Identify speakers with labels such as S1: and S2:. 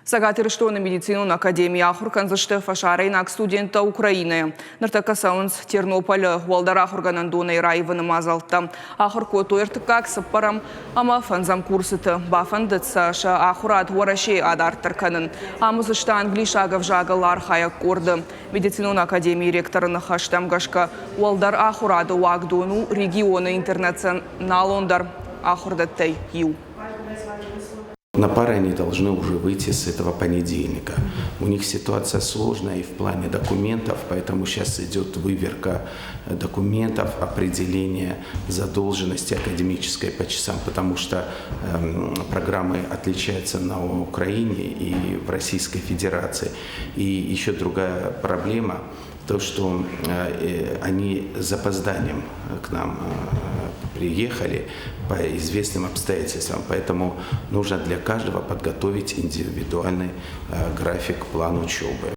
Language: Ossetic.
S1: Цӕгат Ирыстоны медицинон академийы ахуыр кӕндзысты фӕсарӕйнаг студенттӕ Украинӕйӕ. Ныртӕккӕ цӕуынц Тернополы уӕлдӕр ахуыргӕнӕндонӕй раивыны мадзӕлттӕ. Ахуыр кодтой ӕртыккаг, цыппӕрӕм ӕмӕ фӕндзӕм курсыты. Бафӕндыд сӕ сӕ ахуырад Уӕрӕсейы адарддӕр кӕнын. Ам уыдзысты англисаг ӕвзагыл архайӕг къорды. Медицинон академийы ректоры ныхӕстӕм гӕсгӕ, уӕлдӕр ахуырады уагдон у регионы интернационалондӕр ахуырдӕттӕй иу.
S2: На пары они должны уже выйти с этого понедельника. У них ситуация сложная и в плане документов, поэтому сейчас идет выверка документов, определение задолженности академической по часам, потому что программы отличаются на Украине и в Российской Федерации. И еще другая проблема – то, что они с запозданием к нам приехали по известным обстоятельствам. Поэтому нужно для каждого подготовить индивидуальный график, план учебы.